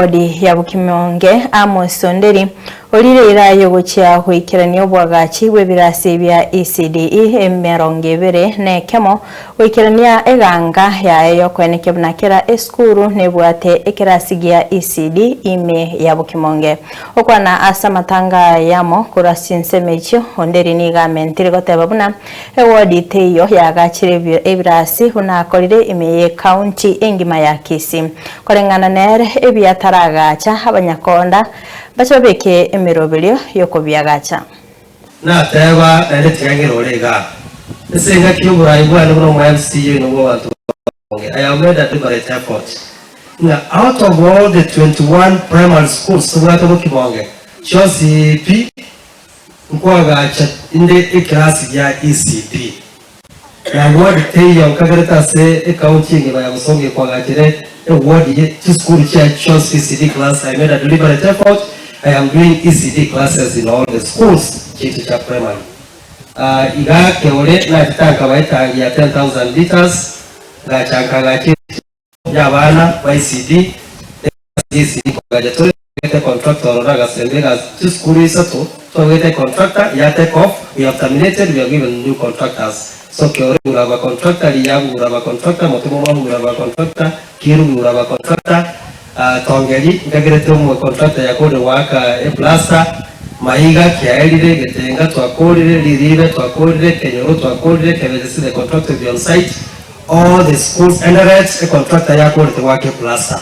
Bodi ya Bokimonge Amos Onderi orire eira y'ogochia goikerania oboagachi bw'ebirasi bia ECDE 21 goikerania eganga yaye y'okoenekia buna kera esukuru nebwate ekerasi gia ECD ime ya Bokimonge. Gokwana ase amatanga ayamo korwa ase chinsemo echio, Onderi nigo amentire goteba buna Ewodi teiyo yaagachire ebirasi buna akorire ime y'ecounty engima ya Kisii. Koreng'ana nere, ebiataragacha abanyakonda mbache babeke emeroberio y'okobiagacha. Nateba, naende tiga ng'ire ore igaa. Ase engaki y'oborai bwane buna omo MCA oino bw'abanto ba Boronge, I have made a deliberate effort ng'a out of all the 21 primary schools tobwate Bokibonge, chionsi pi Nkoagacha inde ekerasi gia ECD, na ward teiyo nkagerete ase ecounty engima ya Bosongo ekoagachere eward ye chisukuru chiaye chionsi ECD class, I made a deliberate effort, I am doing ECD classes in all the schools chiaito chia primary. Ah, iga keore nachete nkaba etangi ya 10,000 litres, ngacha nkagacha y'abana ba ECD na egasi ya ECD koagacha tore twagete contractor ororo agasemba egasi chisukuru isato twagete contractor ya take off we have terminated we have given new contractors so keore gura aba contractor riyabu gura aba contractor motimo mwabu gura aba contractor kiru gura aba contractor ah, tongeri nkagerete omo contractor yakorire goaka eplaster maiga kiaerire getenga twakorire riribe twakorire kenyoro twakorire kebese the contractor will be on site All the schools Eldoret e contractor yakorete goaka eplaster.